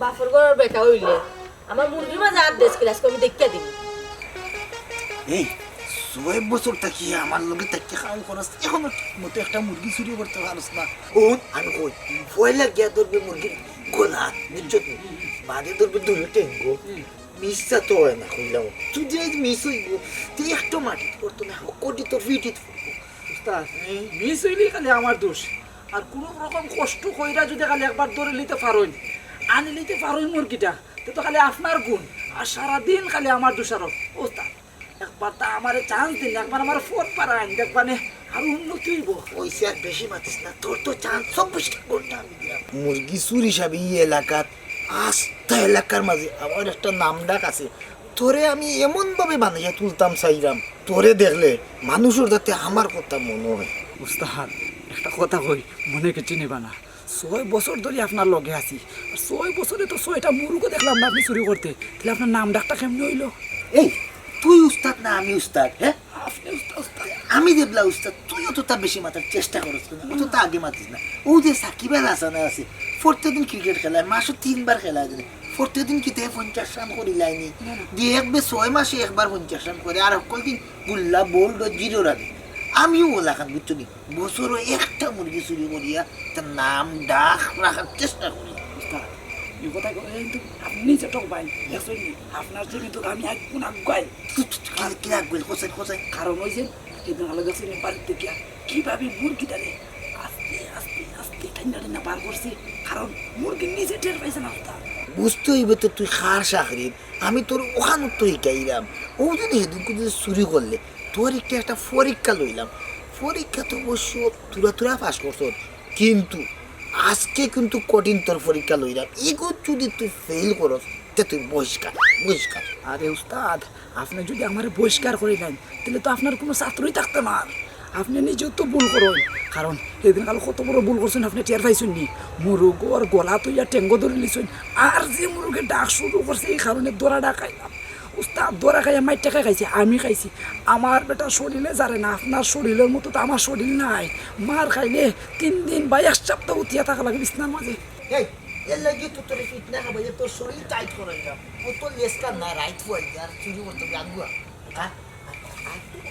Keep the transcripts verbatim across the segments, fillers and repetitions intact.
বাপর ঘরর বেটা অইলে আমার মুরগির মাঝে আর দেশ কিলাস আমি দেখিয়া দিমু। এই, ছয় বছর থাকি আমার লগে থাকি কাম করস, এখনো ঠিক মতো একটা মুরগি চুরি করতে পারস না। ও, আমি কই, পয়লা গিয়া ধরবে মুরগির গলা, বুঝছত নি? বাদে ধরবে দুই টেঙ্গো। মিস তো অয় না, কইলাম। যদি আজ মিস অইব, তে একটা মাটিত পড়তো না, কোটি তো ফিটিত পড়বো। উস্তাদ, মিস অইলে খালি আমার দোষ। আর কোনো রকম কষ্ট কইরা যদি খালি একবার ধরি লিতে পারইন, আনি লিতে পারইন মুরগিটা, তে তো খালি আপনার গুণ। আর সারাদিন খালি আমার দোষারোপ। উস্তাদ, একবার তা আমারে চান্স দিন, একবার আমার ফোন পারাইন, দেখবানে আর উন্নতি অইব। ওই স্যার, বেশি মাতিস না, তোর তো চান্স চব্বিশ ঘন্টা আমি দিলাম। মুরগি চুর হিসাবে এই এলাকাত, আস্তা এলাকার মাঝে আমার একটা নাম ডাক আছে। তোরে আমি এমন ভাবে বানাইয়া তুলতাম চাইরাম, তোরে দেখলে মানুষর যাতে আমার কথা মনে হয়। উস্তাদ, একটা কথা কই, মনে কিছু নিবা না। ছয় বছর ধরি আপনার লগে আছি, আর ছয় বছরে তো ছয়টা মুরগও দেখলাম না আপনি চুরি করতে, তাহলে আপনার নাম ডাকটা কেমনে অইল? এই, তুই উস্তাদ না আমি উস্তাদ, হ্যাঁ? আপনি উস্তাদ, উস্তাদ। আমি দেবলা উস্তাদ, তুইও তো তা বেশি মাতার চেষ্টা করস কেনে? ও তো তা আগে মাতিস না। ও যে সাকিব আল হাসান আছে, প্রত্যেকদিন ক্রিকেট খেলায়, মাসে তিনবার খেলায় দিনে। প্রত্যেকদিন কিতা পঞ্চাশ রান করিলায়নি? না, না। যে এক বে ছয় মাসে একবার পঞ্চাশ রান করে, আর হক্কল দিন গুল্লা, বোল্ড ও জিরো রানে। আমিও ওলাখান, বুঝছো নি? বছরও একটা মুরগি চুরি করিয়া তার নাম ডাক রাখার চেষ্টা করি। উস্তাদ, এই কথা কই কিন্তু আপনি যে টক ভাই, দেখছেন নি? আপনার জন্য তো আমি এক গুণ আগুয়াই। তুই, তুই, তুই কিলা, কিলা আগুয়াই? কোথায়, কোথায়? কারণ ওই যে, এই দিন আলাদা ছিল বাড়িতে গিয়া, কিভাবে মুরগিটারে আস্তে, আস্তে, আস্তে টাইনা টাইনা বার করছি। কারণ মুরগি নিজে টের পাইছে না উস্তাদ। বুঝতে হইবে তো তুই কার চাকরির, আমি তোর ওখান তো হিকাইলাম। ও যদি হেদিন কুদিন চুরি করলে, তোর একটা, একটা পরীক্ষা লইলাম। পরীক্ষা তো অবশ্য তুরা তুরা পাস করছস, কিন্তু আজকে কিন্তু কঠিন তোর পরীক্ষা লইলাম। এগো যদি তুই ফেল করস, তে তুই বহিষ্কার, বহিষ্কার। আরে উস্তাদ, আপনি যদি আমারে বহিষ্কার করি নেন, তাহলে তো আপনার কোনো ছাত্রই থাকতো না আর। আপনি নিজেও তো ভুল করইন, কারণ সেদিন কাল কত বড় ভুল করছেন আপনি টের পাইছেন নি? মুরগর গলা তুইয়া টেঙ্গো ধরে নিছেন, আর যে মুরগে ডাক শুরু করছে এই কারণে ধরা ডাকাইলাম। উস্তাদ ধরা খাইয়া মাইর টেকা খাইছে, আমি খাইছি। আমার বেটা শরীরে জারে না, আপনার শরীরের মতো তো আমার শরীর নাই। মার খাইলে তিন দিন বা এক সপ্তাহ উঠিয়া থাকা লাগে বিছনার মাঝে। এই, এর লাগি তো তোরে ফিটনা খাবাই, তোর শরীর টাইট করাইলাম। ও তো লেসকার না, রাইত ফুয়াই আর চুরি করতে হবে আগুয়া। হ্যাঁ?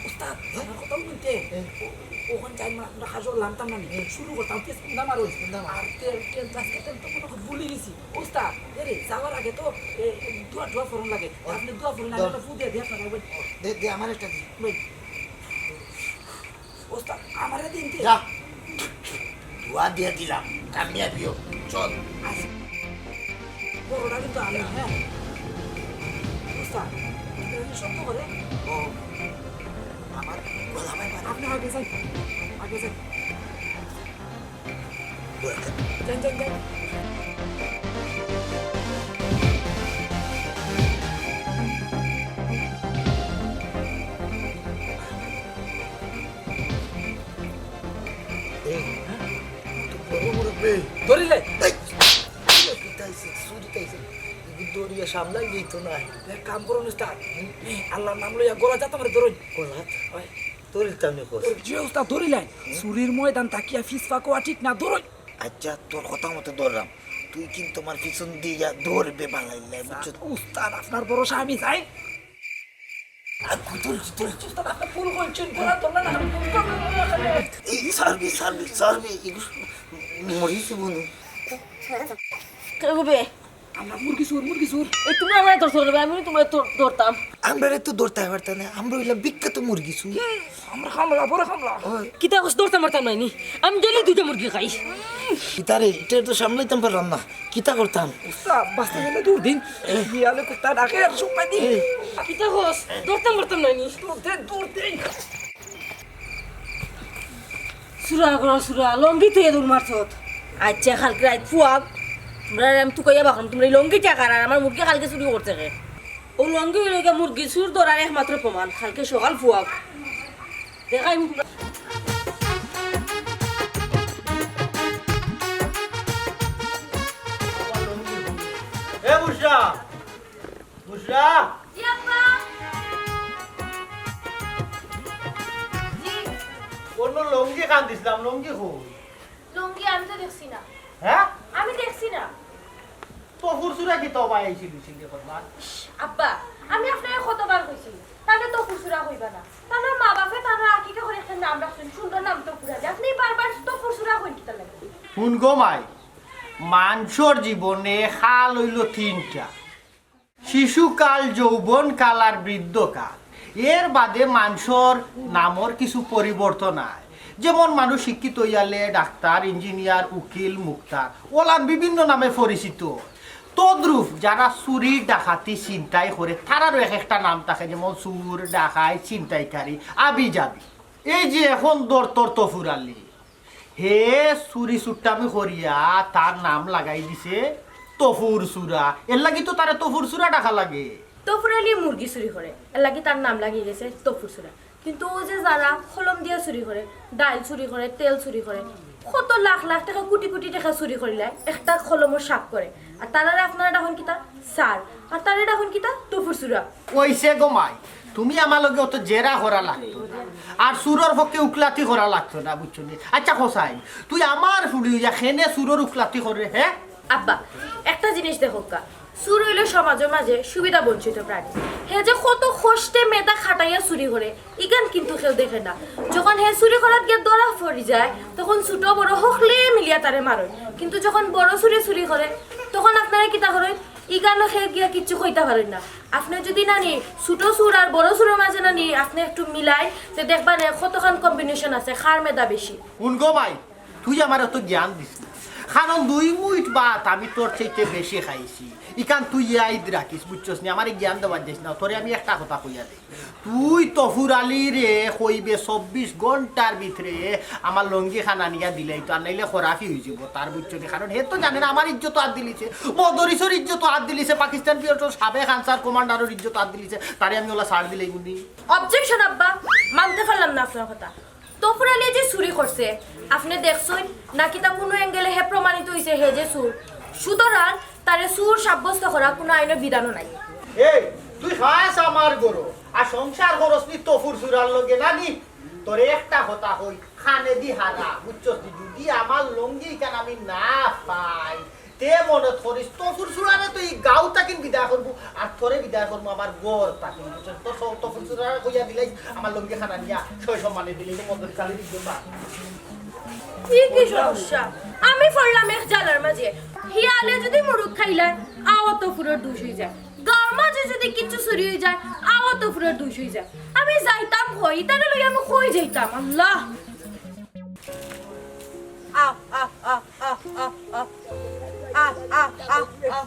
উস্তাদ, আমার কথা শুনতে। হ্যাঁ। ও-, ওখান যাই মা, আমরা হাজর লামতাম না নি। হ্যাঁ। শুরু করতাম, তেজ কুন্দা মারো। তেজ কুন্দা মারো। আর তেল, তেল, আজকে তেল তো মনে হয় ভুলে গেছি। উস্তাদ, এ রে, যাওয়ার আগে তো, এ, দোয়া, দোয়া ফরন লাগে। ও, আপনি দোয়া ফরন লাগে, দোয়া। একটা ফু দিয়ে দিয়ে আপনারা ওই। ও, দে, দে, আমার একটা দি। ওই। ওস্তাদ, আমারে দিন দে। যা। দোয়া দিয়া দিলাম, কামিয়াবি হোক। চল। আচ্ছা। বড়টা কিন্তু আমি, হ্যাঁ। ওস্তাদ, এটা কিন্তু শক্ত করে। ও, আমার গলা ভাই মারে। আপনি আগে যান, আগে যান। যান, যান, যান। এই, তো বড় মুরব্বি। ধরিলে। এই, কিতা আইছে, চুরি আইছে। এগুলো দৌড়িয়া সামলাই দিত না। এক কাম করুন উস্তাদ। হুম? এই আল্লাহর নাম লইয়া গলা যাতে আমার ধরুন। গলাত? ওই। ধরিল তো আমি কর। জি উস্তাদ, ধরিলেন। হুম? চুরির ময়দান তাকিয়া ফিস ফাঁকোয়া ঠিক না, ধরুন। আচ্ছা, তোর কথা মতো ধরলাম। তুই কিন্তু আমার পিছন দিয়া ধরবে বালাইলে, বুঝছো? উস্তাদ, আপনার ভরসা আমি যাই। আর কত ধরছি, ধরছি। উস্তাদ, আপনি ভুল করছেন, গোড়া ধরলেন, আমি ভুল করলাম। এই সার্ভি, সার্ভি, সার্ভি, এগুলো মরিছে মনে হয়। কে গো বে? আমরা মুরগি চুর, মুরগি চুর। এই তুমি আমারে ধরছো কেনে বে? আমি তোমারে ধর-, ধরতাম। আমরা তো ধরতে পারতাম না, আমরা হইলাম বিখ্যাত মুরগি চুর। আমরা হামলা, বড় হামলা। ওই। কিতা কস ধরতাম পারতাম নায় নি? আমি ডেইলি দুইটা মুরগি খাই। কিতা রে, এটা তো সামলাইতাম পারলাম না। কিতা করতাম? উস্তাদ, বাঁচতে গেলে দৌড় দিন। বিয়ালে কুত্তা ডাকে আর সুপাই দিন। এই। কিতা কস? ধরতাম পারতাম নায় নি? দৌড় দেন, দৌড় দেন। চুরা করো চুরা, লঙ্গি তুই দৌড় মারছত। আচ্ছা, কালকে রাইত ফুয়াক, তোমরা আমি তুকাইয়া বাখন, তোমরা এই লঙ্গি টাকার আর আমার মুরগি কালকে চুরি করছে কে? ও লঙ্গি হইল গিয়া মুরগি চুর ধরার একমাত্র প্রমাণ। কালকে সকাল ফুয়াক দেখাই আমি তোমরা। এ বুশরা, বুশরা। জি আব্বা। জি। অন্য লঙ্গি খান দিছিলাম, লঙ্গি কই? লঙ্গি আমি তো দেখছি না। হ্যাঁ? আমি দেখছি না। তফুর চুরা কিতা বা এই ছিলি ছিলি করবা? আব্বা, আমি আপনারে কতবার কইছি, তারে তফুর চুরা কইবা না। তান মা বাপে তানরে আকিকা করি একটা নাম রাখছইন, সুন্দর নাম তফুর আলী। আপনে বারবার তফুর চুরা কইন কিতার লাগি? হুন গো মাই, মানষর জীবনে কাল অইলো তিনটা, শিশুকাল, যৌবনকাল আর বৃদ্ধকাল। এর বাদে মানষর নামর কিছু পরিবর্তন আয়। যেমন মানুষ শিক্ষিত অইয়ালে ডাক্তার, ইঞ্জিনিয়ার, উকিল, মুক্তার, অলান বিভিন্ন নামে পরিচিত। তদ্রূপ যারা চুরি, ডাকাতি, ছিনতাই করে, তারারও এক একটা নাম থাকে, যেমন চুর, ডাকাত, ছিনতাইকারী, আবিজাবি। এই যে এখন ধর তোর তফুর আলী, হে চুরি চুট্টামি করিয়া তার নাম লাগাই দিছে তফুর চুরা। এর লাগি তো তারে তফুর চুরা ডাকা লাগে। তফুর আলী মুরগি চুরি করে, এর লাগি তার নাম লাগি গেছে তফুর চুরা। কিন্তু অউ যে যারা কলম দিয়া চুরি করে, ডাইল চুরি করে, তেল চুরি করে, কত লাখ লাখ টেকা, কুটি কুটি টেকা চুরি করিলায় একটা কলমর সাপ করে, আর তারারে আপনারা ডাকইন কিতা? চুর। আর তারে ডাকইন কিতা? তফুর চুরা। অইছে গো মাই, তুমি আমার লগে অত জেরা করা লাগতো না, আর চুরর পক্ষে উকলাতি করা লাগতো না, বুঝছো নি? আচ্ছা কসাই, তুই আমার ফুড়ি অইয়া কেনে চুরর উকলাতি করে, হে? আব্বা, একটা জিনিস দেখউক্কা, চুর অইলো সমাজর মাঝে সুবিধা বঞ্চিত প্রাণী। হে যে কত কষ্টে মেধা খাটাইয়া চুরি করে, ইখান কিন্তু কেউ দেখে না। যখন হে চুরি করাত গিয়া ধরা পড়ি যায়, তখন ছোট বড় হকলে মিলিয়া তারে মারইন। কিন্তু যখন বড় চুরে চুরি করে, তখন আপনারা কিতা করইন? ইখানও হে গিয়া কিচ্ছু কইতা পারইন না। আপনে যুদি নানি ছোট চুর আর বড় চুরর মাঝে নানি আপনে একটু মিলাইন, তে দেখবা নে কতখান combination আছে, কার মেধা বেশি। হুন গো মাই, তুই আমারে অত জ্ঞান দিস না, কারণ দুই মুইট ভাত আমি তোর চাইতে বেশি খাইছি। ইখান তুই ইয়াদ রাখিস, বুঝছস নি? আমারে জ্ঞান দেওয়ার দিস না। তোরে আমি একটা কথা কইয়া দেই, তুই তফুর আলীরে কইবে চব্বিশ ঘন্টার ভিতরে আমার লুঙ্গি খান আনিয়া দিলাইতো, আর নাইলে খরাফি অইযিবো তার, বুঝছস নি? কারণ হে তো জানে না আমার ইজ্জত আত দিলিছে, মদরিসর ইজ্জত আত দিলিছে, পাকিস্তান পিরিয়ডর সাবেক আনসার কমান্ডারর ইজ্জত আত দিলিছে, তারে আমি অলা ছাড় দিলাইমুনি? Objection আব্বা, মানতে পারলাম না আপনার কথা। তফুর আলী যে চুরি করছে, আপনে দেখছইন নাকি তা কুনু angle-এ হে প্রমাণিত অইছে হে যে চুর? সুতরাং তারে চুর সাব্যস্ত করা কুনু আইনর বিধানও নাই। এই, তুই খাস আমার ঘরো, আর সংসার করস নি তফুর চুরার লগে নানি? তোরে একটা কথা কই, কানেদি হারা, বুঝছস নি? যুদি আমার লুঙ্গি ইখান আমি না পাই, তে মনো করিস, তফুর চুরারে তো ই গাঁও থাকিন বিদায় করমু, আর তোরে বিদায় করমু আমার ঘর থাকিন, বুঝছস? তোর স-, তফুর চুরারে কইয়া দিলাইস, আমার লুঙ্গি খান আনিয়া সয় সম্মানে দিলাইস, মদরিস আলীর ইজ্জত বাঁচবো। ই কি সমস্যা? আমি পড়লাম এক জালার মাঝে, হিয়ালে যুদি মুরুগ খাইলায়, অউ তফুরর দুষ অইযায়। গাঁওর মাঝে যুদি কিচ্ছু চুরি অইযায়, অউ তফুরর দুষ অইযায়। আমি যাইতাম কই, ইতারে লইয়া আমি কই যাইতাম? আল্লাহ! আহ, আহ, আহ, আহ, আহ, আহ। আহ, আহ, আহ, আহ।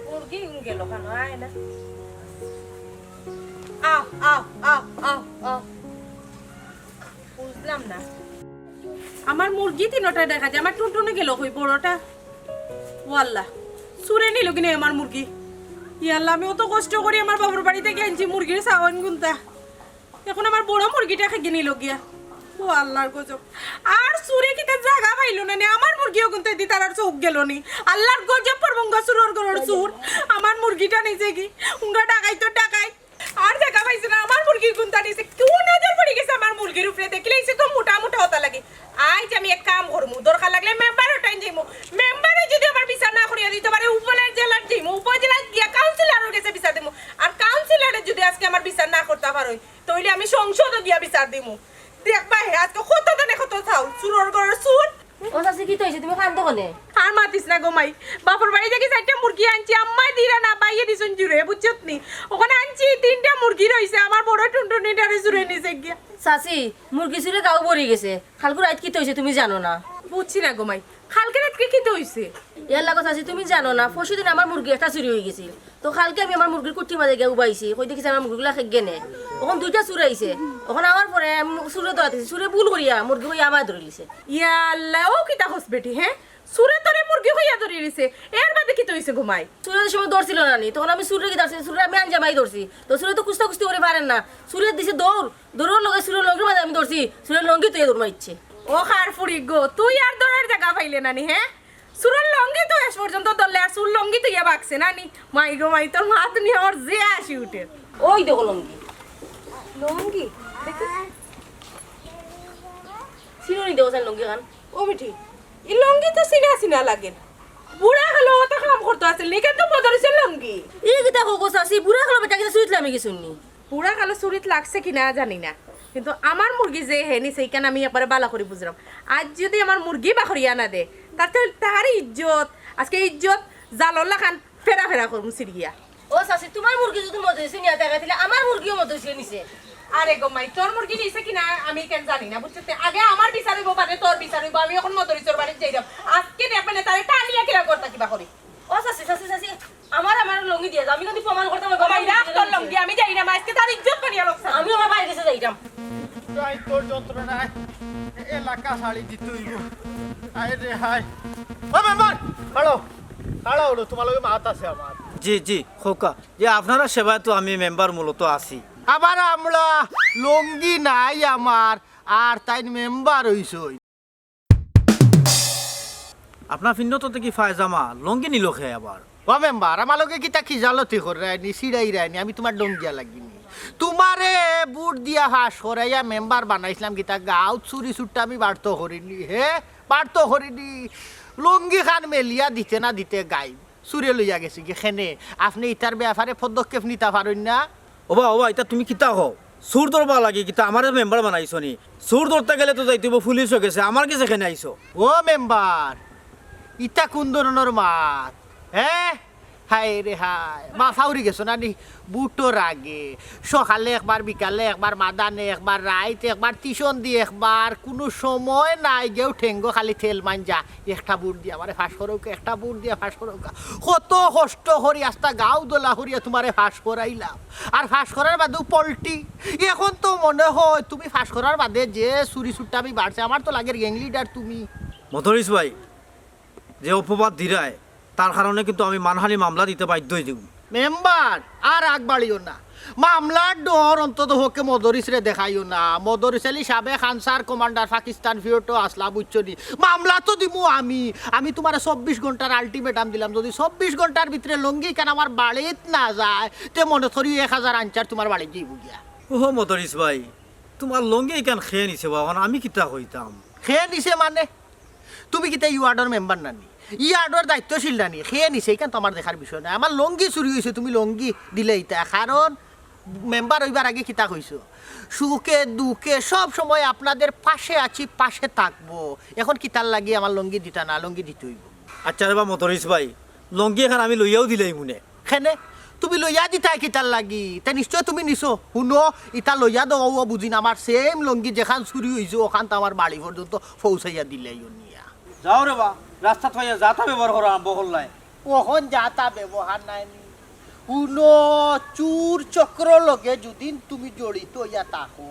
মুরগি গেল কেনে? আয় না। আহ, আহ, আহ, আহ, আহ। বুঝলাম না। আমার মুরগি তিনোটা দেখা যায়, আমার টুনটুনি গেল কই বড়টা? ও আল্লাহ, চুরে নিল কিনা আমার মুরগি? ইয়া আল্লাহ, আমি অত কষ্ট করি আমার বাবার বাড়ি থাকি আনছি মুরগির চাওয়ান গুনতা। এখন আমার বড় মুরগিটা খেগে নিল গিয়া। ও আল্লাহর গজব। আর চুরে কিতা জাগা পাইল না নি, আমার মুরগিও কিন্তু এদি তারার চউখ গেল নি। আল্লাহর গজব পড়বঙ্গা চুরর ঘরর চুর। আমার মুরগিটা নিছে গি, উঙ্গা ডাকাইতো ডাকাইত। আর জাগা পাইছে না, আমার মুরগি গুনতা নিছে। কুন নজর পড়ি গেছে আমার মুরগির উপরে, দেখিলাইছে তো মোটা মোটা অতা লাগি। আইজ আমি এক কাম করমু, দরকার লাগলে মেম্বারর টাইন যাইমু। মেম্বারে যুদি আমার বিচার না করিয়া দিতো পারে, উপজেলার জেলার যাইমু, উপজেলাত গিয়া কাউন্সিলরর গেছে বিচার দিমু। আর কাউন্সিলরে যুদি আজকে আমার বিচার না করতা পারইন, তাইলে আমি সংসদো গিয়া বিচার দিমু। দেখবা হে, আজকে কত দানে কত চাউল, চুরর ঘরর চুর। ও চাচি, কিতা অইছে? তুমি কান্দো কেনে? আর মাতিস না গো মাই, বাপর বাড়ি থাকি চাইরটা মুরগি আনছি, আম্মায় দিরা না, বাইয়ে দিছইন চুরে, বুঝছত নি? অখন আনছি তিনটা মুরগি রইছে, আমার বড় টুনটুনিটারে চুরে নিছে গিয়া। চাচি, মুরগি চুরে গাঁও ভরি গেছে, কালকু রাইত কিতা অইছে তুমি জানো না? বুঝছি না গো মাই, কালকে রাইতকে কিতা অইছে? ইয়াল্লা গো চাচি, তুমি জানো না, পরশুদিন আমার মুরগি একটা চুরি অইগেছিল। তো কালকে আমি আমার মুরগির কুটির মাঝে গিয়া উবাইছি, কই দেখিছি আমার মুরগিগুলা খেগে নে। অখন দুইটা চুর আইছে, অখন আমার পরে আমি চুরে ধরাত গেছি, চুরে ভুল করিয়া মুরগি কইয়া আমায় ধরিলিছে। ইয়াল্লা, অউ কিতা কস বেটি, হে? চুরে তোরে মুরগি কইয়া ধরিলিছে, এর বাদে কিতা অইছে গো মাই? চুরে যে সময় ধরছিল না নি, তখন আমি চুরে কিতা ধরছি, চুরে আমি আঞ্জামাই ধরছি। তো চুরে তো কুস্তা কুস্তি করি পারের না, চুরে দিছে দৌড়, দৌড়র লগে চুরর লুঙ্গির মাঝে আমি ধরছি, চুরে লুঙ্গি থইয়া দৌড় মারছে। ও কার ফুড়ি গো, তুই আর ধরার জাগা পাইলে না নি, হে? চুরর লুঙ্গি তো শেষ পর্যন্ত ধরলে, আর চুর লুঙ্গি থইয়া ভাগছে না নি? মাই গো মাই, তোর মাত হুনি আমার যে হাসি উঠের। ওই দেখো লুঙ্গি। লুঙ্গি? দেখি। চিনো নি দেখো চাইন লুঙ্গি খান? ও বেটি, ই লুঙ্গি তো চিনা চিনা লাগের। বুড়া অইলে অত কাম করতো আছিল নি, কিন্তু মদরিসর লুঙ্গি। ই কিতা কও গো চাচি, বুড়া কালো বেটা কিতা চুরিত লামি গেছইন নি? বুড়া কালো চুরিত লাগছে কিনা জানি না, কিন্তু আমার মুরগি যে হে নিছে, ইখান আমি একবারে বালা করি বুঝরাম। আইজ যুদি আমার মুরগি বাখরিয়া না দে, তার তে তার ইজ্জত, আইজকে ইজ্জত জালর লাখান ফেরা ফেরা করমু ছিড়িয়া। ও চাচি, তুমার মুরগি যুদি মদরিসে নিয়া থাকে, তাইলে আমার মুরগিও মদরিসে নিছে। আরে গো মাই, তোর মুরগি নিছে কিনা আমি কেন জানি না, বুঝছস তে? আগে আমার বিচার অইবো, বাদে তোর বিচার অইবো। আমি অখন মদরিসর বাড়িত যাইরাম। আইজকে দেখবে না তারে টানিয়া কিলা করতা কিবা করি। ও চাচি, চাচি, চাচি, আমার, আমার লুঙ্গি দিয়া যাও। আমি কিন্তু প্রমাণ করতাম পারবো, ও মাই, আমার রাখ তোর লুঙ্গি। আমি যাইরাম, আইজকে তার ইজ্জত করিয়া লকছান। আমি আমার ভাইর গেছে যাইরাম। তাই তোর যন্ত্রণায় এলাকা ছাড়ি দিতে অইবো। আয় রে হায়। ও মেম্বার, খাড়াও, খাড়াও, তুমার লগে মাত আছে আমার। জি, জি, খোকা। যে আপনারার সেবায় তো আমি মেম্বার মূলত আছি। আবার আমরা লুঙ্গি নাই আমার, আর তাইন মেম্বার অইছইন। আপনার ফিন্নত থাকি পায়জামা, লুঙ্গি নিলো কে আবার? ও মেম্বার, আমার লগে কিতা খিজালতি কররায়নি, ছিড়াইরায়নি, আমি তুমার ডঙ্গিয়া লাগিনি। তুমারে ভোট দিয়া পাশ করাইয়া মেম্বার বানাইছলাম, কিতা গাঁওত চুরি চুট্টামি বাড়তো করিনি, হে? বাড়তো করিনি। লুঙ্গি খান মেলিয়া দিতে না দিতে গাইব। চুরে লইয়া গেছে কি খেনে? আপনে ইতার ব্যাপারে পদক্ষেপ নিতা পারইন না? ওবা, ওবা, ইতা তুমি কিতা কও? চুর ধরবার লাগি কিতা আমারে মেম্বার বানাইছো নি? চুর ধরতা গেলে তো যাইতে অইবো পুলিশর গেছে, আমার গেছে খেনে আইছো? ও মেম্বার, ইতা কুন ধরনর মাত? হে? হায় রে হায়, মাথা উড়ি গেছো না নি? ভোটর আগে সকালে একবার, বিকালে একবার, মাদানে একবার, রাইত একবার, টিউশন দি একবার, কুনু সময় নাই গেউ ঠেঙ্গো খালি তেল মাঞ্জা। একটা ভোট দিয়া আমারে পাশ করউক্কা, একটা ভোট দিয়া পাশ করউক্কা। কত কষ্ট করি আস্তা গাঁও দলা করিয়া তুমারে পাশ করাইলাম, আর পাশ করার বাদেউ পল্টি। অখন তো মনে হয় তুমি পাশ করার বাদে যে চুরি চুট্টামি বাড়ছে, আমার তো লাগের গ্যাং লিডার তুমি। মদরিস ভাই, যে অপবাদ দিরায়, তার কারণে কিন্তু আমি মানহানি মামলা দিতে বাধ্য অইযিমু। মেম্বার, আর আগ বাড়িও না। মামলার ডর অন্তত পক্ষে মদরিসরে দেখাইও না। মদরিস আলী সাবেক আনসার কমান্ডার, পাকিস্তান পিরিয়ডো আছলা, বুঝছো নি? মামলা তো দিমু আমি। আমি তুমারে চব্বিশ ঘন্টার ultimatum দিলাম, যুদি চব্বিশ ঘন্টার ভিতরে লুঙ্গি খান আমার বাড়িত না যায়, তে মনো করি এক হাজার আনসার তুমার বাড়িত যাইবো গিয়া। ওহো মদরিস ভাই, তুমার লুঙ্গি খান কে নিছে বা, অখন আমি কিতা কইতাম? কে নিছে মানে? তুমি কিতা ই ওয়ার্ডর মেম্বার না নি? ই ওয়ার্ডর দায়িত্বশীল না নি? কে নিছে, ইখান তো আমার দেখার বিষয় নায়। আমার লুঙ্গি চুরি অইছে, তুমি লুঙ্গি দিলাইতা, কারণ মেম্বার অইবার আগে কিতা কইছো? সুখে দুঃখে সব সময় আপনাদের পাশে আছি, পাশে থাকবো। অখন কিতার লাগি আমার লুঙ্গি দিতা না? লুঙ্গি দিতে অইবো। আচ্ছা রে বা মদরিস ভাই, লুঙ্গি খান আমি লইয়াউ দিলাইমুনে। কেনে? তুমি লইয়া দিতায় কিতার লাগি? তে নিশ্চয় তুমি নিছো। হুনো, ইতা লইয়া দেও, অউ বুঝিন আমার same লুঙ্গি যেখান চুরি অইছে, অখান তো আমার বাড়ি পর্যন্ত পৌঁছাইয়া দিলাইও নিয়া। যাও রে বা, রাস্তাত পাইয়া যাতা ব্যবহার করা আরম্ভ করলায়। অখন যাতা ব্যবহার নায় নি। হুনো, চুর চক্রর লগে যুদি তুমি জড়িত অইয়া থাকো,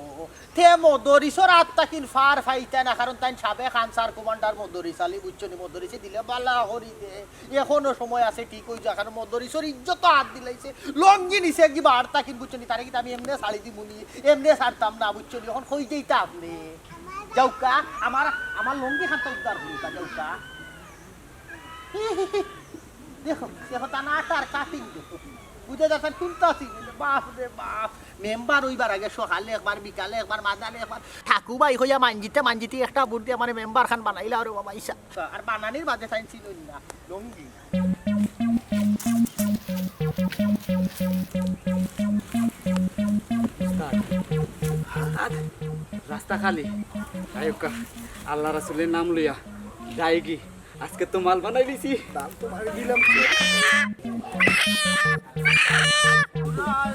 তে মদরিসর আত থাকিন ফার পাইতায় না, কারণ তাইন সাবেক আনসার কমান্ডার মদরিস আলী, বুঝছো নি? মদরিসে দিলে বালা করি দে, অখনো সময় আছে, ঠিক অইযিবো, কারণ মদরিসর ইজ্জতো আত দিলাইছে, লুঙ্গি নিছে কিবা আর থাকিন, বুঝছো নি? তারে কিতা আমি এমনে ছাড়ি দিমু নি? এমনে ছাড়তাম না, বুঝছো নি? অখন কই যাইতা আপনে? যাউক্কা, আমার, আমার লুঙ্গি খানতা উদ্ধার করউক্কা, যাউক্কা। দেখো, দেখো, তা না আটার cutting দেখো। বুঝা যার না কুনতা ছিল? বাপ রে বাপ। মেম্বার অইবার আগে সকালে একবার, বিকালে একবার, মাদানে একবার। ঠাকু ভাই কইয়া মানজিতে মানজিতে একটা ভোট দিয়া আমারে মেম্বার খান বানাইলা রে বাবা ইসা। আর বানানির বাদে তাইন চিনইন না। লুঙ্গি। উস্তাদ, আর রাস্তা খালি। যাউক্কা, আল্লাহ রাসুলের নাম লইয়া যাইগি। আজকে তো মাল বানাই দিছি। দাম তো বাড়ি দিলাম।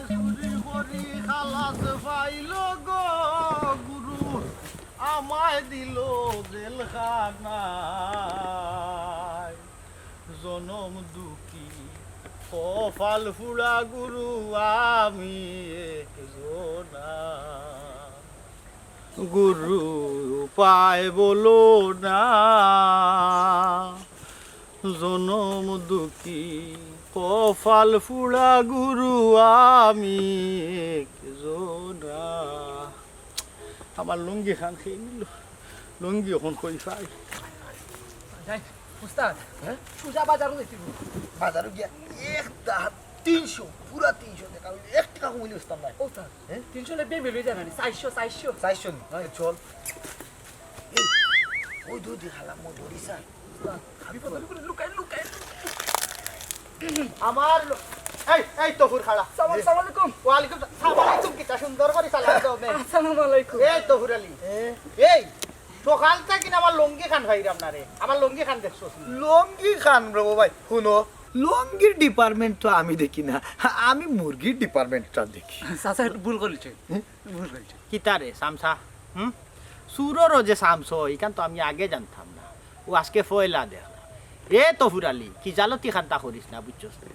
চুরি করি খালাস পাইল গো গুরু, আমায় দিল জেলখানায়। জনম দুঃখী কপাল ফুড়া গুরু আমি একজনা। গুরু উপায় বলো না, জনম দুঃখী কপাল ফুড়া গুরু আমি একজনা। আমার লুঙ্গি খান খেয়ে নিল, লুঙ্গি অখন কই পাই? যাই, উস্তাদ, হ্যাঁ? সুজা বাজারো যাইতে অইবো। বাজারো গিয়া এক দাম তিনশো, পুরা তিনশো টেকা অইলে এক টেকা কমাইলে বেচতাম না। উস্তাদ, হ্যাঁ? তিনশো লে বেমে লই যানা নি, চাইরশো, চাইরশো। চাইরশো নি? হ্যাঁ। চল। এই, ওই দুই দিন হালা মদরিস আর। উস্তাদ, বিপদ অইলে লুকাই, লুকাই, লুকাই। আমার ল-, এই, এই তফুর খাড়া। সালাম, সালাম আলাইকুম। ওয়ালাইকুম সালাম। সালাম আলাইকুম, কিতা সুন্দর করি সালাম দাও নে। আসসালামু আলাইকুম। এই তফুর আলী। এ? এই, সকাল থাকি না আমার লুঙ্গি খান পাইরাম না রে। আমার লুঙ্গি খান দেখছো? লুঙ্গি খান রে ভাই, হুনো, লুঙ্গির department তো আমি দেখি না, আমি মুরগির department-টা দেখি। চাচা, একটু ভুল করিছে। হুম? ভুল করিছে। কিতা রে, সামসা? হুম? চুরর যে সামসো, ইখান তো আমি আগে জানতাম না। ও আজকে পয়লা দেখলাম। এ তফুর আলী, কি জালতি খান্তা করিস না, বুঝছস নি?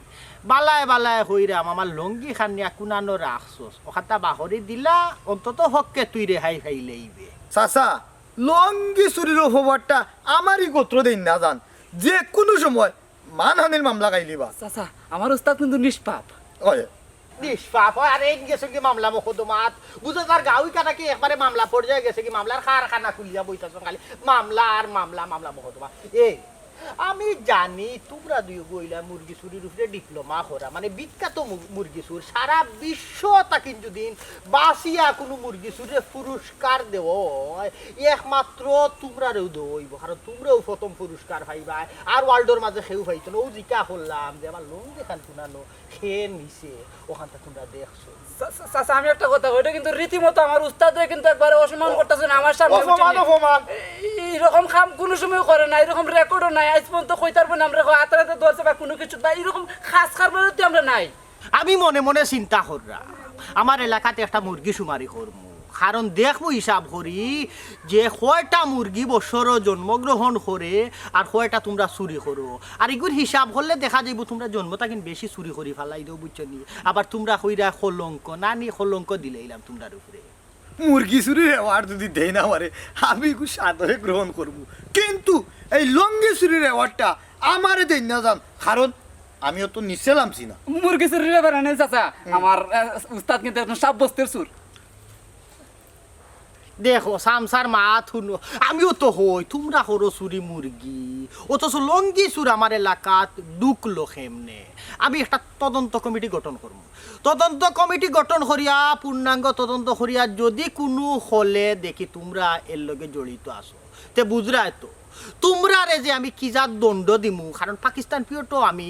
বালায় বালায় কইরাম, আমার লুঙ্গি খান নিয়া কুনানো রাখছস। অখানতা বাহরি দিলা, অন্তত হককে তুই রেহাই পাইলেই বে। চাচা, লুঙ্গি চুরির অপবাদটা আমারই গোত্র দেইন না জান। যে কুনু সময় মানহানির মামলা খাইলিবা। চাচা, আমার উস্তাদ কিন্তু নিষ্পাপ। ওই। নিষ্পাপ অয়, আর এইন গেছইন গি মামলা মকদ্দমাত। বুঝো, তার গাউই কাটা কি একবারে মামলা পর্যায়ে গেছে গি, মামলার কারখানা খুলিয়া বইতাছইন খালি। মামলা আর মামলা, মামলা মকদ্দমা। এই, আমি জানি তুমরা দুইও গইলা মুরগি চুরির উপরে diploma করা, মানে বিখ্যাত মু-, মুরগি চুর। সারা বিশ্ব তাকিন যদি বাছিয়া কুনু মুরগি চুররে পুরস্কার দেওয়া অয়, একমাত্র তুমরারেউ দেওয়া অইবো, কারণ তুমরাউ প্রথম পুরস্কার পাইবায়। আর world-র মাঝে কেউ পাইতো না। অউ জিকা করলাম যে আমার লুঙ্গি খান কুনানো, কে নিছে, অখানতা তুমরা দেখছো? চা-, চা-, চাচা, আমি একটা কথা কই, ইটা কিন্তু রীতিমতো আমার উস্তাদরে কিন্তু একবারে অসম্মান করতাছইন আমার সামনে, অপমান, বুঝছইন নি? অপমান। এই, এইরকম কাম কুনু সময় করে না, এইরকম record-ও নাই। আইজ পর্যন্ত কইতার বইন আমরা আতর আতর ধরছে বা কুনু কিছু বা এইরকম খাস কারবারও তো আমরা নাই। আমি মনে মনে চিন্তা কররাম, আমার এলাকাত একটা মুরগি শুমারি করমু, কারণ দেখমু হিসাব করি যে কয়টা মুরগি বছরো জন্মগ্রহণ করে আর কয়টা তুমরা চুরি করো। আর ইগুর হিসাব করলে দেখা যাইবো তুমরা জন্ম থাকি বেশি চুরি করি ফালাই দেও, বুঝছো নি? আবার তুমরা কইরায় কলঙ্ক, না নি কলঙ্ক দিলাইলাম তুমরার উপরে। মুরগি চুরির award যদি দেইন আমারে, আমি ইগু সাদরে গ্রহণ করমু, কিন্তু এই লুঙ্গি চুরির award-টা আমারে দেইন না জান, কারণ আমি অত নিচে লামছি না। মুরগি চুরির ব্যাপারে নি চাচা, হুম। আমার, আহ, উস্তাদ কিন্তু একজন সাব্যস্তের চুর। দেখো, সামসার মাত হুনো, আমিও তো কই, তুমরা করো চুরি মুরগি, অথচ লুঙ্গি চুর আমার এলাকাত ঢুকলো কেমনে? আমি একটা তদন্ত কমিটি গঠন করমু। তদন্ত কমিটি গঠন করিয়া পূর্ণাঙ্গ তদন্ত করিয়া যদি কুনু হলে দেখি তুমরা এর লগে জড়িত আছো, তে বুঝরায় তো, তুমরারে যে আমি কি জাত দণ্ড দিমু, কারণ পাকিস্তান পিরিয়ডও আমি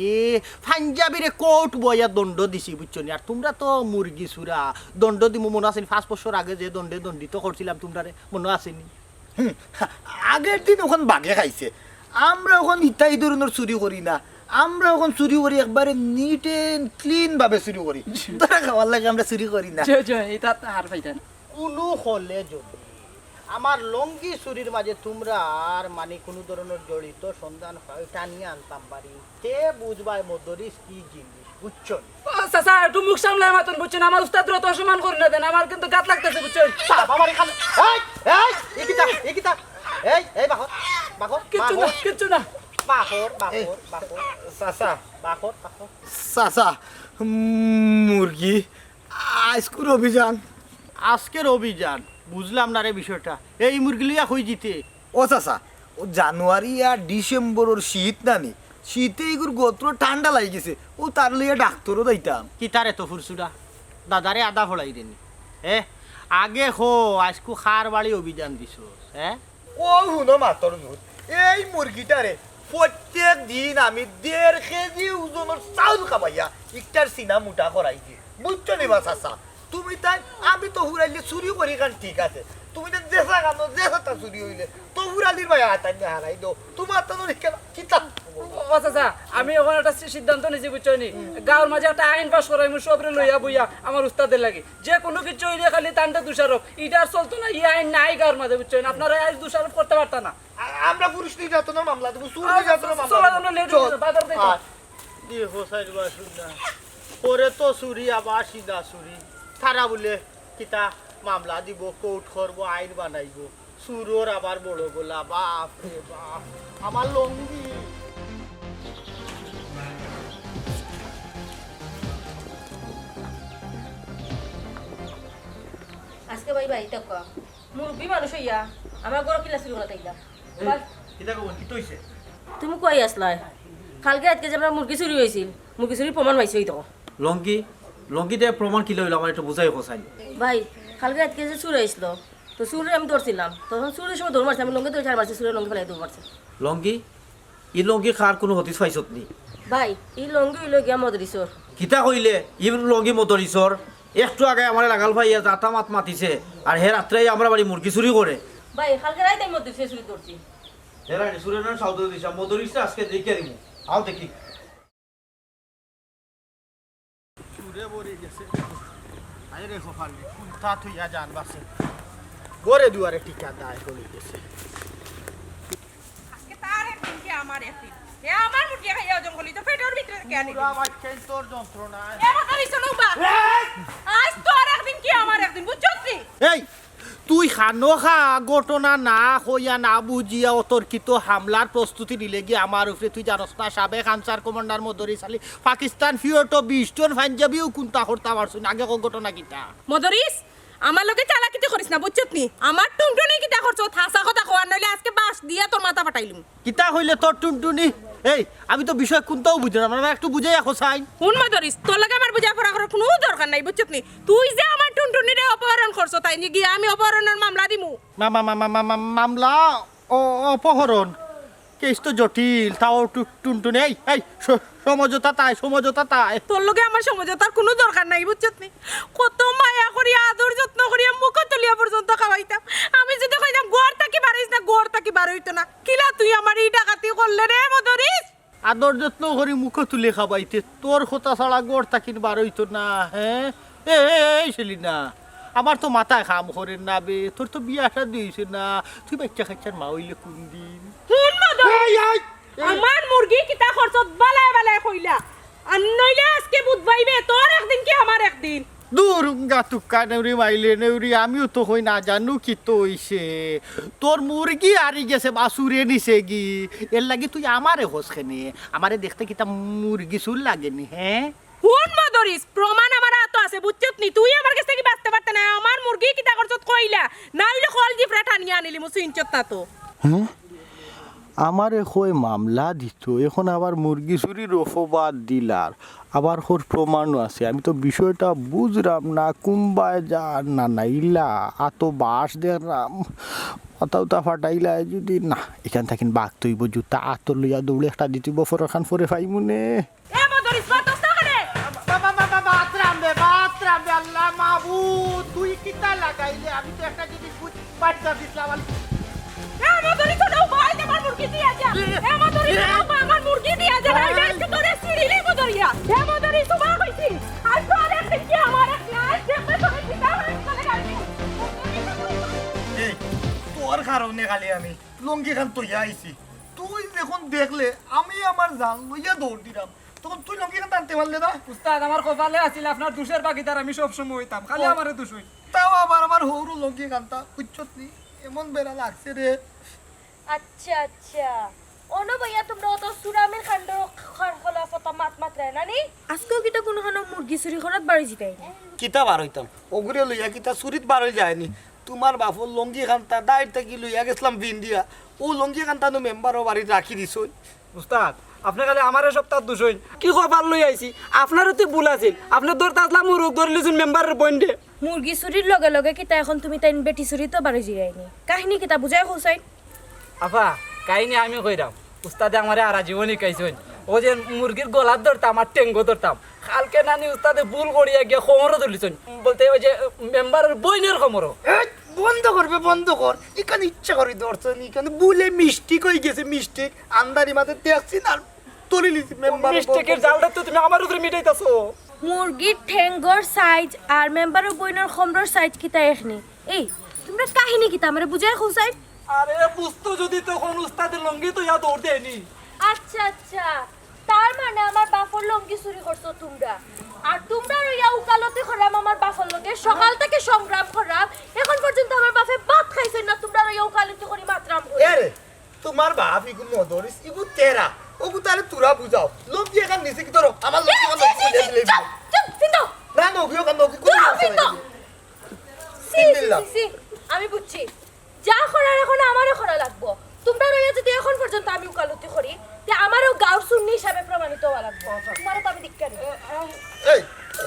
পাঞ্জাবিরে কোর্ট বইয়া দণ্ড দিছি, বুঝছো নি? আর তুমরা তো মুরগি চুরা, দণ্ড দিমু মনো আছে নি? পাঁচ বছর আগে যে দণ্ডে দণ্ডিত করছিলাম তুমরারে, মনো আছে নি? হুম, আগের দিন অখন বাঘে খাইছে। আমরা অখন ইতা ই ধরনর চুরি করি না। আমরা অখন চুরি করি একবারে neat and clean ভাবে চুরি করি। ধরা খাওয়ার লাগি আমরা চুরি করি না। জি, জি, ইতা তো আর পাইতাম। কুনু হলে যদি আমার লুঙ্গি চুরির মাঝে তুমরার মানে কুনু ধরনর জড়িত সন্ধান পাই, টানিয়া আনতাম পারি। তে বুঝবায় মদরিছ কি জিনিস, বুঝছো নি? ও, চাচা, একটু মুখ সামলায় মাতইন, বুঝছইন? আমার উস্তাদরে অত অসম্মান করি না দেন, আমার কিন্তু গাত লাগতেছে, বুঝছইন? বাবা মারি খান। এই, এই, ই কিতা, ই কিতা? এই, এই, বাহর, বাহর, কিচ্ছু না, বাহর। কিচ্ছু না। বাহর, বাহর, এই, বাহর। চাচা। বাহর, বাহর। চাচা, উম, মুরগি, আইজকুর অভিযান। আজকের অভিযান? বুঝলাম না রে বিষয়টা। এই মুরগি লইয়া কই যিতে? ও চাচা, ও জানুয়ারি আর ডিসেম্বরর শীত না নি? শীতে ইগুর গতর ঠান্ডা লাগি গেছে, ও তার লইয়া ডাক্তরো যাইতাম। কিতারে তো ফুরসুরা, দাদারে আদা ফড়াই দেনি। এ, আগে কো, আইজকু কার বাড়ি অভিযান দিছো, এ? ও হুনো মাতর জুর, এই মুরগিটারে প্রত্যেক দিন আমি দেড় কেজি ওজনর চাউল খাবাইয়া ইকটার সিনা মুটা করাই দি। বুঝছো নি বা চাচা? তুমি তাই, আমি তো ফুরাইলে চুরি করি কান ঠিক আছে, তুমি তো যেসা কানো যেসাটা চুরি অইলে তো ফুরালির ভাই আতাই না হারাই দো, তোমার তো ধরি কেন কিতা? ও চাচা, আমি অখন একটা সি-, সিদ্ধান্ত নিছি, বুঝছো নি? গাঁওর মাঝে একটা আইন পাস করাইমু, সবরে লইয়া বইয়া আমার উস্তাদের লাগি। যে কুনু কিছু অইলে খালি তানরে দোষারোপ। ইটা আর চলতো না, ই আইন নাই গাঁওর মাঝে, বুঝছো নি? আপনারা আইজ দোষারোপ করতা পারতা না। আ-, আমরা পুরুষ নির্যাতনর মামলা দিমু, চুর আ, নির্যাতনর মামলা চলো, দিমু। আমরা লেডি চল। বাজার দেখো। আয়। দি হোসাইন বাসুন না। পরে তো চুরি, আবার সিধা চুরি। তারা বুলে কিতা মামলা দিবো, কোর্ট করবো, আইন বানাইবো। চুরর আবার বড় গলা, বাপ রে বাপ। আমার লুঙ্গি। আজকে ভাই বাড়িত থাকো। মুরব্বি মানুষ অইয়া আমার ঘরো কিলা চুরি করাত আইলা? এই, কিতা খবর? কিতা অইছে? তুমি কই আছলায়? কালকে রাইতকে যে আমরার মুরগি চুরি অইছিল, মুরগি চুরির প্রমাণ পাইছি, অউ দেখো। লুঙ্গি, লুঙ্গি দে প্রমাণ কিলা অইলো, আমারে একটু বুঝাই কও চাইন। ভাই, কালকে রাইতকে যে চুর আইছিল, তো চুররে আমি ধরছিলাম, তখন চুরর সময় দৌড় মারছে, আমি লুঙ্গি ধরি ঝাড় মারছি, চুরে লুঙ্গি ফালাই দৌড় মারছে। লুঙ্গি? ই লঙ্গি কার কুনু হদিস পাইছত নি? ভাই, ই লঙ্গি অইলো গিয়া মদরিছর। কিতা কইলে? ই লঙ্গি মদরিছর? একটু আগে আমারে লাগাল পাইয়া যাতা মাত মাতিছে, আর হে রাত্রে আমরার বাড়ি মুরগি চুরি করে। ভাই, কালকে রাইতে মদরিছে চুরি ধরছি। হে রাইতে চুরের নাম সাউদে দিছা, মদরিছে আজকে দেখিয়া দিমু। আও দেখি। চুরে ভরি গেছে। আরে রে কপালে, কুন্তা থইয়া জান বাঁচে। ঘরে দুয়ারে টিকা দায় হয়ে গেছে। আজকে তার একদিন কি আমার একদিন। এ আমার মুরগি খাইয়া ওজন করলি তো পেটের ভিতরে কে আনি? পুরা বাচ্চাই তোর যন্ত্রণায়। এ কথা দিছ না বা? এই! আজ তোর একদিন কি আমার একদিন, বুঝছস নি? এই, তুই খানো খা, ঘটনা না কইয়া না বুঝিয়া অতর্কিত হামলার প্রস্তুতি নিলে গিয়া আমার উপরে। তুই জানোস না, সাবেক আনসার কমান্ডার মদরিছ আলী পাকিস্তান ফিরত বিশ জন পাঞ্জাবিও কুন্তা করতা পারছইন। আগে ক ঘটনা কিতা? মদরিছ, আমার লগে চালাকিতি করিস না, বুঝছত নি? আমার টুনটুনি কিতা করছত, হাছা কথা কওয়ার, নাইলে আজকে বাঁশ দিয়া তোর মাথা ফাটাইলুম। কিতা কইলে তোর টুনটুনি? এই, আমি তো বিষয় কুন্তাও বুঝি না, মানে একটু বুঝাইয়া কও চাই। হুন মদরিছ, তোর লগে আমার বুঝা পড়া করার কুনু দরকার নাই, বুঝছত নি? তুই যে আমার টুনটুনিরে অপহরণ করছত, তাই নি গিয়া আমি অপহরণর মামলা দিমু। মা-, মা-, মা-, মা-, মা-, মা-, মামলা, ও, অপহরণ? কেস তো জটিল, তাও টু-, টুনটুনি। এই, এই, স-, সমঝোতা তাই, সমঝোতা তাই। তোর লগে আমার সমঝোতার কুনু দরকার নাই, বুঝছত নি? কত মায়া করি, আদর যত্ন করি, মুখো তুলিয়া পর্যন্ত খাওয়াইতাম। আমি যদি কইতাম, "ঘর থাকি বারইস না", ঘর থাকি বারইতো না। কিলা তুই আমার ই ডাকাতি করলে রে মদরিছ? আদর যত্ন করি মুখো তুলি খাবাইতে, তোর কথা ছাড়া ঘর থাকি বারইতো না, হ্যাঁ? এ, এ, এই সেলিনা, আমার তো মাথায় কাম করের না বে, তোর তো বিয়া শাদী অইছে না, তুই বাচ্চা কাচ্চার মা অইলে কুন দিন? হুন মদন, এই, এই, এই। আমার মুরগি কিতা করছত বালায় বালায় কইলা, আর নইলে আজকে বুধবাইবে, তোর একদিন কি আমার একদিন। দূর, উঙ্গা তুক্কা নেউরি মাইলে নেউরি, আমিও তো কই না জানু কিতা অইছে। তোর মুরগি হারি গেছে বা চুরে নিছে গি, এর লাগি তুই আমারে কস কেনে? আমারে দেখতে কিতা মুরগি চুর লাগেনি, হ্যাঁ? হুন মদরিছ, প্রমাণ আমার আতো আছে, বুঝছত নি? তুই আমার গেছ থাকি বাঁচতে পারতে না। আমার মুরগি কিতা করছত কইলা, না অইলে কল জিফরা টানিয়া আনিলিমু, চিনছত না তো। হ্যাঁ? আমারে কয় মামলা দিতো, এখন আবার মুরগি চুরির অপবাদ দিলার, আবার কর প্রমাণও আছে। আমি তো বিষয়টা বুঝরাম না, কুনবায় যার না নাইলা, আতো বাঁশ দেখরাম, মাথা উতা ফাটাইলায় যদি না, ইখান থাকি বাঘ তৈব জুতা আতো লইয়া দৌড়ে একটা দিতে বফর খান পরে পাইমুনে। এ মদরিছ, মাতস না কেনে? বা-, বা-, বা-, বা-, বাতরাম বে, বাতরাম বে, আল্লাহ মাবুদ, তুই কিতা লাগাইলে? আমি তো একটা জিনিস বুঝ-, বাচ্চা দিছলাম আমি। এ মদরিছ, ও ভাই, আমার মুরগি দিয়া যা। এ মদরিছ, ও ভাই, আমার মুরগি দিয়া যা। এই, এই, আজকে তোরে সিরিলি মদরিয়া। এ মদরিছ, ও ভাই, কইছি। আর তোর একদিন কি আমার একদিন? আজ দেখবে তোরে কিতা হয়, চলে যাবি। এই, তোর কারণে খালি আমি লুঙ্গি খান তইয়া আইছি। তুই যখন দেখলে আমি আমার জান লইয়া দৌড় দিলাম, তখন তুই লুঙ্গি খান টানতে পারলে না? উস্তাদ, আমার কপালে আছিল আপনার দুষের ভাগিদার আমি সব সময় অইতাম, খালি ও। আমারে দুষ অইল। তাও আবার আমার হৌরু লুঙ্গি খানটা, বুঝছত নি? এমন বেড়া লাগছে রে। আচ্ছা, আচ্ছা। অনো ভাইয়া, তোমরা অত সুরামির কাণ্ড খা-, খোলা ফতা মাত মাতরায় না নি? আজকেও কিতা কুনুখানো মুরগি চুরি করাত বারই যিতায় নি? কিতা বারইতাম? ওগুরে লইয়া কিতা চুরিত বারই যায় নি? তুমার বাফর লুঙ্গি খানটা দাইর থাকি লইয়া গেছলাম ভিন্দিয়া। অউ লুঙ্গি খানটা নু মেম্বারর বাড়িত রাখি দিছইন। উস্তাদ, আপনে খালি আমারে সবতার দুষইন। কি কপাল লইয়া আইছি? আপনারও তো ভুল আছিল। আপনে ধরতা আছলা মুরগ, ধরিলিছইন মেম্বারর বইনরে। মুরগি চুরির লগে লগে কিতা এখন তুমি তাইন বেটি চুরিত বারই যিরায় নি? কাহিনী কিতা বুঝাইয়া কও চাইন? আফা, কাহিনী আমি কইরাম। উস্তাদে আমারে হারা জীবন হিকাইছইন। অউ যে মুরগির গলাত ধরতাম আর ঠেঙ্গো ধরতাম। কালকে নানি উস্তাদে ভুল করিয়া গিয়া কোমরো ধরিলিছইন। বলতে অউ যে মেম্বারর বইনর কোমরো। এই, বন্ধ কর বে, বন্ধ কর। ইখান ইচ্ছা করি ধরছইন, ইখান ভুলে mistake অইগেছে, mistake। আন্দারি মাঝে দেখছি না, ধরিলিছি মেম্বারর বইনর। Mistake-এর জালটা তো তুমি আমার উপরে মিটাইতাছো। মুরগির ঠেঙ্গর size আর মেম্বারর বইনর কোমরর size কিতা এক নি? এই, তুমরা কাহিনী কিতা আমারে বুঝাইয়া কও চাইন? আরে, বুঝতো যদি তখন উস্তাদে লুঙ্গি থইয়া দৌড় দেয়নি। আচ্ছা, আচ্ছা, তার মানে আমার বাফর লুঙ্গি চুরি করছো তুমরা। আর তুমরা লইয়া উকালতি করলাম আমার বাফর লগে, সকাল থাকি সংগ্রাম করলাম, এখন পর্যন্ত আমার বাফে ভাত খাইছইন না, তুমরা লইয়া উকালতি করি মাতরাম করি। এ রে, তুমার বাফ ইগু মদরিছ, ইগু তেরা, অগু তারে তুরা বুঝাও। লুঙ্গি এখান নিচে কি ধরো? আমার লুঙ্গি এখান ছি, ছি, নিচে ছি, দিলে চুপ, চুপ, চিন্তা। না, লুঙ্গি ওখান লুঙ্গি কোন না, লুঙ্গি চিন্তা। ছি, ছি, ছি, ছি, আমি বুঝছি। যা করার এখন আমারে করা লাগবো। তুমরা লইয়া যদি এখন পর্যন্ত আমি উকালতি করি, তে আমারও গাঁওর সুন্নি হিসাবে প্রমাণিত হওয়া লাগবো। তুমারে তো আমি ধিক্কার দিই। এই,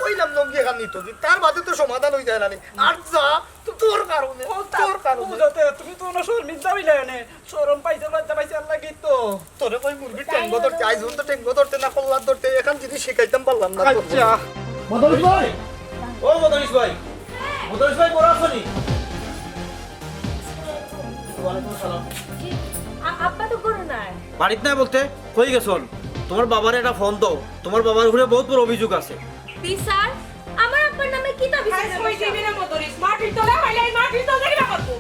কইলাম লুঙ্গি এখান নিতো, তার বাদে তো সমাধান অই যায় না নি। আর যা, তো তোর কারণে, ও, তা- তোর বুঝাতে তুমি তো অনো শরমিন্দা অইলায় নে। শরম পাইছে, লজ্জা পাইছে, আল্লাহ কি তো। তোরে কই মুরগির ঠেঙ্গো ধরতে, আইজ তো ঠেঙ্গো ধরতে না, কল্লাত ধরতে, এখান জিনিস শিখাইতাম পারলাম না। আচ্ছা। মদরিস ভাই, ও মদরিস ভাই, মদরিস ভাই, বড় আছো নি? ওয়ালাইকুম আসসালাম। জি, আ-, আব্বা তো ঘরো নাই। বাড়িত নাই বলতে? কই গেছন? তোমার বাবারে একটা ফোন দাও, তোমার বাবার উপরে বহুত বড় অভিযোগ আছে। বিচার? আমার আব্বার নামে কিতা বিচার? কই দিবি রে মদরিস? মাটির তলে ফালাই, মাটির তলে কিবা করবো?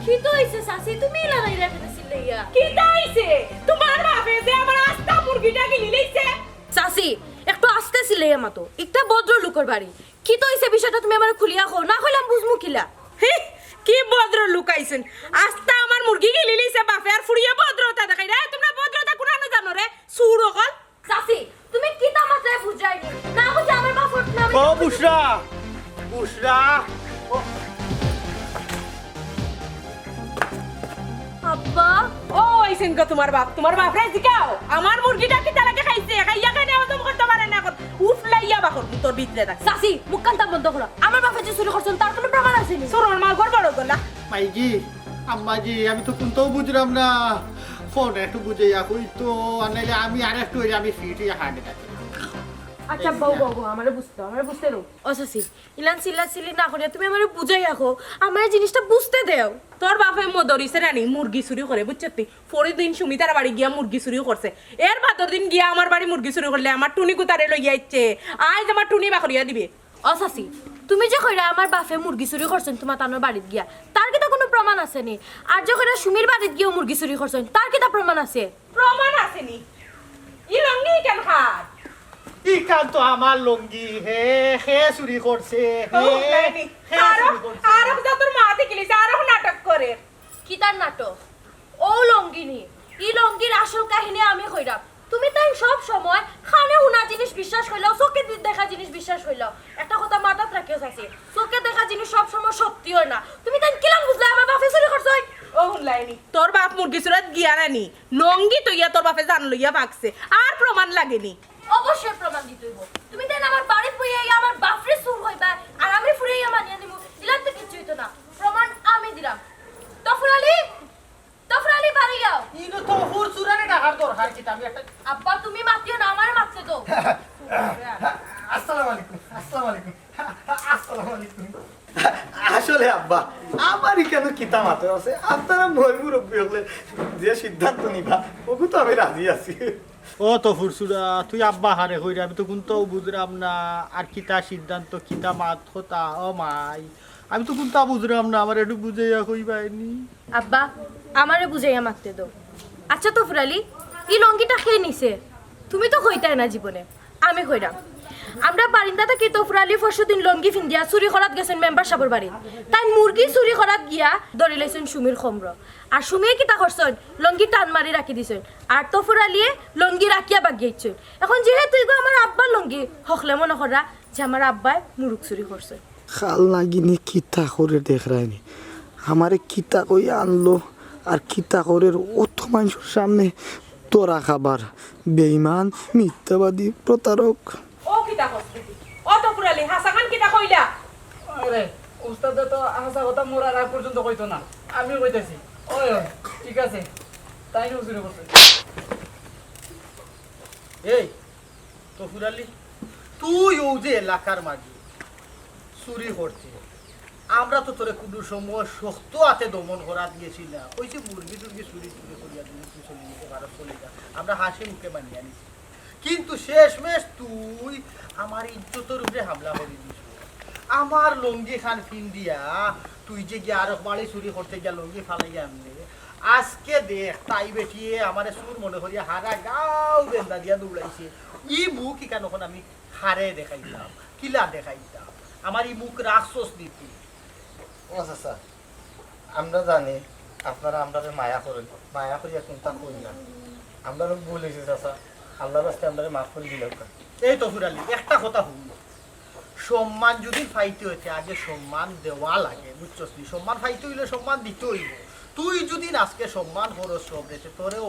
কিতা অইছে চাচি? তুমি ইলা লইরা কেনে চিল্লাইয়া? কিতা অইছে? তোমার বাপে যে আমার আস্তা মুরগিটা গিলি লইছে। চাচি, একটু আস্তে চিল্লাইয়া মাতো। ইটা ভদ্র লোকর বাড়ি। কিতা অইছে বিষয়টা তুমি আমারে খুলিয়া কও। না কইলাম বুঝমু কিলা? হি, কি ভদ্র লোক আইছইন? আস্তা আমার মুরগি গিলি লইছে বাপে, আর ফুড়িয়ে ভদ্রতা দেখাইরা। তোমরা ভদ্রতা কুনানো জানো রে? চুর অকল। চাচি, তুমি কিতা মাতরায় বুঝরায় নি? না বুঝে আমার বাপর নামে ও বুশরা, বুশরা। ও। আব্বা। ও, আইছইন গো তোমার বাপ। তোমার বাপরে জিকাও, আমার মুরগিটা কিতা লাগি খাইছে? খাইয়া কেনে হজম করতে পারে না অখন? উফলাইয়া বাকর মুতর ভিতরে থাক। চাচি, মুখ কান্তা বন্ধ করো। আমার বাপে যে চুরি করছইন, তার কুনু প্রমাণ আছে নি? চুরর মা গড়বড় গলা। মাইজি, আম্মাজি, আমি তো কুন্তাউ বুঝরাম না। ফোন একটু বুঝাইয়া কইতো, আর নাইলে আমি আর একটু অইলে আমি ফিট অইয়া হাঁটে থাকি। আচ্ছা, বউ, বউ, বউ, আমারে বুঝতে দাও, আমারে বুঝতে দাও। ও চাচি, ইলান চিল্লা চিল্লি না করিয়া তুমি আমারে বুঝাইয়া কও, আমারে জিনিসটা বুঝতে দেও। তোর বাপে মদরিছে রানি মুরগি চুরি করে, বুঝছত নি? পরদিন সুমিতার বাড়ি গিয়া মুরগি চুরি করছে। এর বাদর দিন গিয়া আমার বাড়ি মুরগি চুরি করলে আমার টুনি কুতারে লইয়া আইছে। আইজ আমার টুনি বাকরিয়া দিবে। ও চাচি, তুমি যে কইরা আমার বাপে মুরগি চুরি করছইন তোমার তানোর বাড়িত গিয়া, তার কিতা কুনু প্রমাণ আছে নি? আর যে কইরা সুমির বাড়িত গিয়াও মুরগি চুরি করছইন, তার কিতা প্রমাণ আছে? প্রমাণ আছে নি? ই লঙ্গি ইখান কার? ইখান তো আমার লঙ্গি, হে, হে চুরি করছে, হে, ও, নাইনি। হে আরো, চুরি করছে। আরো যা তোর মা দেখিলিছে, আরো নাটক করে। কিতার নাটক? ও লঙ্গি নি, ই লঙ্গির আসল কাহিনী আমি কইরাম। তুমি তাইন সব সময় কানে হুনা জিনিস বিশ্বাস করিলাও, চোখে দি-, দেখা জিনিস বিশ্বাস করিলাও। একটা কথা মাথাত রাখিও চাচি, চোখে দেখা জিনিস সব সময় সত্যি অয় না। তুমি তাইন কিলান বুঝলায় আমার বাপে চুরি করছইন? ও হুনলায়নি, তোর বাপ মুরগি চুরাত গিয়া নানি, লঙ্গি থইয়া তোর বাপে জান লইয়া ভাগছে, আর প্রমাণ লাগেনি। অবশ্যই প্রমাণ দিতে অইবো। তুমি তাইন আমার বাড়িত বইয়া আইয়া আমার বাপরে চুর কইবায়, আর আমি ফুড়িয়ে মানিয়া নিমু, ইলান তো কিচ্ছু অইতো না। প্রমাণ আমি দিরাম। তফর আলী, তফর আলী, বাড়ি যাও। ইনো তফর চুরারে ডাকার দরকার কিতা? আমি একটা আব্বা, তুমি মাতিও না, আমারে মাততে দাও। আসসালামু আলাইকুম, আসসালামু আলাইকুম, আসসালামু আলাইকুম। আসলে আব্বা, আমার ইখানো কিতা মাতে আছে? আপনারা ময় মুরব্বি অকলে যে সিদ্ধান্ত নিবা, অগু তো আমি রাজি আছি। ও তফর চুরা, তুই আব্বা হারে কইরে, আমি তো কুন্তাউ বুঝরাম না। আর কিতা সিদ্ধান্ত, কিতা মাত কথা, ও মাই, আমি তো কুন্তা বুঝরাম না, আমারে একটু বুঝাইয়া কইবায়নি। আব্বা, আমারে বুঝাইয়া মাততে দাও। আচ্ছা তফর আলী, ই লঙ্গিটা কে নিছে? তুমি তো কইতায় না জীবনে, আমি কইরাম। আমরা বারিন্দা থাকি তফর আলী পরশুদিন লঙ্গি ফিন্দিয়া চুরি করাত গেছইন মেম্বার সাবর বাড়িত। তাইন মুরগি চুরি করাত গিয়া ধরিলাইছইন সুমির কমর। আর সুমিয়ে কিতা করছইন? লঙ্গি টান মারি রাখি দিছইন। আর তফর আলীয়ে লঙ্গি রাখিয়া বাগিয়াইছইন। এখন যেহেতু ইগু আমার আব্বার লঙ্গি, হকলে মনো কররা যে আমার আব্বায় মুরগ চুরি করছইন। খাল নাগিনে কিতা করের দেখরায়নি। আমারে কিতা কইয়া আনলো আর কিতা করের অত মানষর সামনে ধরা খাবার। বেইমান, মিথ্যাবাদী, প্রতারক। ও কিতা করছে? ও তফর আলী, হাছা খান কিতা কইলা? আরে, উস্তাদে তো হাছা কথা মরার আগ পর্যন্ত কইতো না। আমি কইতাছি। ওই, ওই, ঠিক আছে। তাইন চুরি করছে। এই, তফর আলী, তুই অউ যে এলাকার মাঝে চুরি করতে, আমরা তো তোরে কুনু সময় শক্ত আতে দমন করাত গেছি না। কইছি মুরগি টুরগি চুরি টুরি করিয়া দিবি, তুই চলি যাইতে পারস, চলি যা। আমরা হাসি মুখে মানিয়া নিছি। কিন্তু শেষমেশ তুই আমার ইজ্জতর উপরে হামলা করি দিছস। আমার লঙ্গি খান ফিন্দিয়া তুই যে গিয়া আরক বাড়ি চুরি করতে গিয়া লঙ্গি ফালাইয়া আনলে, আজকে দেখ, তাই বেটিয়ে আমারে চুর মনে করিয়া হারা গাঁও বেন্দা দিয়া দৌড়াইছে। ই মুখ ইখান অখন আমি কারে দেখাইতাম, কিলা দেখাইতাম? আমার ই মুখ রাখছস নি তুই। ও চাচা, আমরা জানি আপনারা আমরারে মায়া করেন, মায়া করিয়া কুন্তা কই না। আমরারও ভুল অইছে চাচা, আল্লার ওয়াস্তে আমরারে মাফ করি দিলাউক্কা। এই তফর আলী, একটা কথা হুন, সম্মান যদি পাইতে অইতে আগে সম্মান দেওয়া লাগে, বুঝছস নি? সম্মান পাইতে অইলে সম্মান দিতে অইবো। তুই যদি আজকে সম্মান করস সবরে, তে তোরেও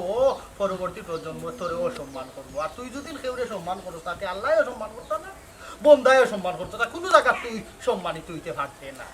পরবর্তী প্রজন্ম তোরেও সম্মান করবো। আর তুই যদি কেউরে সম্মান করস, তাতে আল্লায়ও সম্মান করতো না, বন্দায়ও সম্মান করতো না, কুনু জাগাত তুই সম্মানিত অইতে পারতে না।